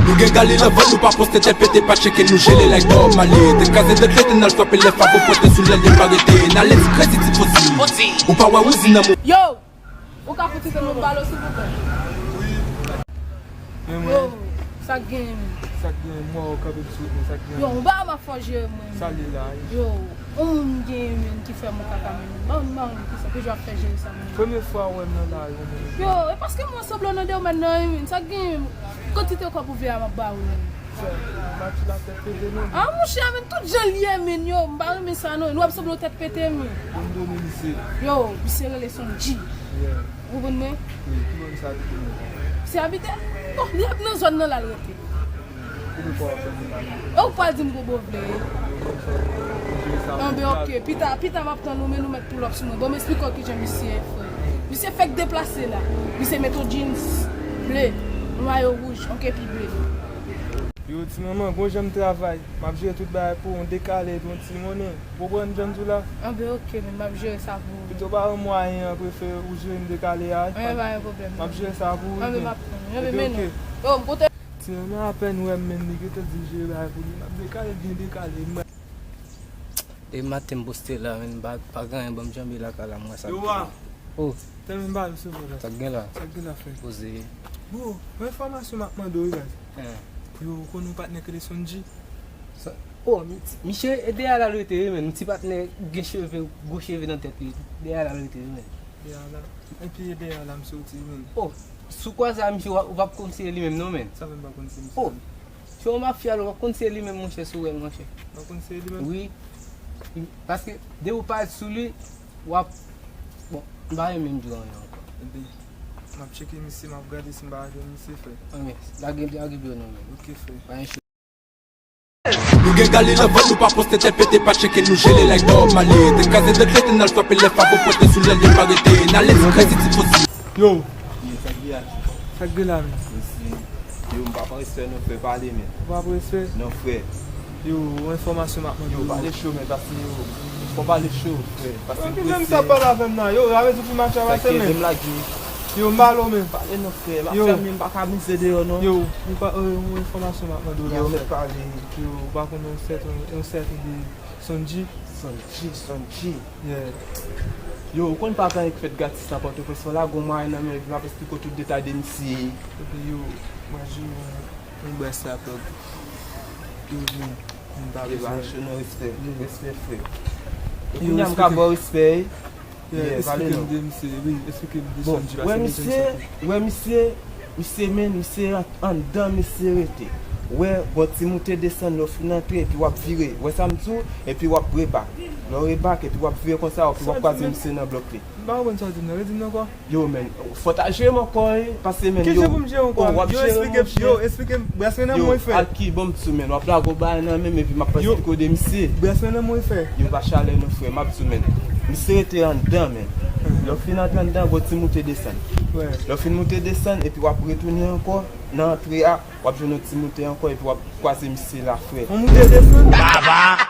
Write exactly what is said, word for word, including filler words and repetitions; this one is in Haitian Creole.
Nou gen gali nan vant, nou pa poste tèt pete, pa tcheke nou jele like Bob Marley. Te kraze dèt lete, n al frape lè favo pote sou lèl de pa rete. N ale ti krezi ti pozi. Ou pa wè wouzi nan mo. Yo! Ou ka fout tete nou balo silvouplè? Wi. Men mwen. Yo, sa k genyen menm? Sa k genyen? Mwen wè w kanpe m sou wout mwen, sa k genyen? Yo, yon bagay m ap fè w jere mwen. Sa li la? Yo, yon moun genyen menm ki fè m yon kaka menm. Ban m, ban m, kisa, ki jan w ap fè jere sa menm? Premye fwa w wè m nan lari menm. Yo, e paske mwen sanble nan domèn nan wi menm. Sa k genyen menm? Kantite kòb ou vle a m ap ba ou menm. Match la tèt pete non. Ah monchè, men tout jan l ye men yo, m pa renmen sa non. Nou ap sanble yon tèt pete men. Bon, m donnen misye. Yo, misye rele Sonji. Yeah. Ou konprann mwen? Wi, ki bò misye abite menm? Misye abite? Bon, li ap nan zòn nan la l rete. Ki bò w ap fè moun la menm? Ou pa di m kòman w vle. Yo, bon, sa, m jere sa. Anben, ok, pita, pita m ap tann ou, men nou mèt pull up sou mwen. Bon, m esplike w kijan misye ye, frè. Misye fèk deplase la. Misye met yon jeans ble, yon mayo wouj, yon kepi ble. Yo, ti manman, gon jan m travay. M ap jere tout bagay pou ou, yon dekale epi yon ti monnen. Ou konprann jan m di w la? Anben, ok, men m ap jere sa pou ou. Pito pa ban m mwayen an, prefere ou jere m dekale a. Anben, pa gen pwoblèm. M ap jere sa pou ou. Anben, m ap tann ou. Anben, men non. Yo, m kontan. Ti manman apèn wè m, men li gentan di l jere bagay pou li. M ap dekale, byen dekale. M E maten m poste la, men pa, pa gen anyen, ban m janbe lakay la, m wè sa. Yo, wa. Oh. Tèlman m pa resevwa la. Sa k gen la? Sa k gen la, frè? Poze. Bro, yon enfòmasyon m ap mande w, wi, baz. Hein. Yo, ou konn yon patnè k rele Sonji? Sa, oh, mi-, ti, misye, e dèyè la l rete, wi, men. Yon ti patnè gen cheve, gwo cheve nan tèt li. Dèyè la l rete, wi, men. Dèyè la. Epi e dèyè la m soti, wi, men. Oh, si w kwaze a misye, w ap, w ap konn se li menm, non, men. Sa fè m pa konn se misye. Oh. Se yon mafya, ou pa konn se li menm, monchè, si w wè l, monchè. Ou pa konn se li menm? Wi. Paske, depi w parèt sou li, w ap, bon, m pa renmen di w anyen ankò. Ebyen, m ap tcheke misye, m ap gade si m pa jwenn misye, frè. Anben, lage, lage byen non, men. Ok, frè. Pa gen cho. Nou gen gali nan vant, nou pa poste tèt pete, pa tcheke nou jele like Bob Marley. Te kraze dèt lete, n al frape lè favo pote sou lèl de pa rete. N ale ti krezi ti pozi. Yo. Ye, sa k gen la? Sa k gen la, men? Mesye, yo, m pa pran respè non, frè, pale, men. Ou pa pran respè? Non, frè. Yo, yon enfòmasyon m ap mande w. Yo, pale cho, men, paske yo, fò pale cho, frè, paske m prese. Yo, ki menm sa pale avè m nan? Yo, avè di pou match la pase, men. Yo, m ba l ou, men. Pale non, frè, m ap fèmen, m pa ka mize deyò, non. Yo, ou pa, euh, yon enfòmasyon m ap mande w la, frè. Yo, mèt pale. Yo, ou pa konn yon sèten, yon sèten de Sonji? Sonji, Sonji. Yeah. Yo, ou konn pa gen anyen k fèt gratis nan Pòtoprens, fò lage yon mwayen nan men, epi m ap esplike w tout detay de misye. Epi yo, mwen jwe yon, yon brès la, plug. Yo, vini. M pa bezwen. Yo, respè, respè, frè. Yo, kounye a m ka ba w respè, wi. Yeah, pale non. Eksplike m de misye, wi, eksplike m de Sonji, paske m bezwen sa tou. Bon, wè misye, wè misye, misye men, misye an-, anndan misye rete. Wè, gon ti moute desann, lè w fin antre, epi w ap vire. Wè sa m di w? Epi w ap rebak. Lè w rebak, epi w ap vire konsa, epi w ap kwaze misye nan blòk li. M pa konprann sa w di m nan, redi m nan ankò. Yo, men, fò w ta jere m ankò, wi, paske, men, yo. Kijan pou m jere w ankò? Oh, w ap jere m, monchè. Yo, eksplike m, brès mwen nan men w, frè. Yo, Alki, ban m di w, men, w ap lage yon bagay nan men m, epi m ap esplike w de misye. Brès mwen nan men w, frè. Yo, pa chalè non, frè, m ap di w, men. Misye rete anndan, men. Lè w fin antre anndan, gon ti moute desann. Lè w fin moute desann, epi w ap retounen ankò nan antre a, w ap jwenn yon ti moute ankò, epi w ap kwaze misye la, frè. Yon moute desann? Baba!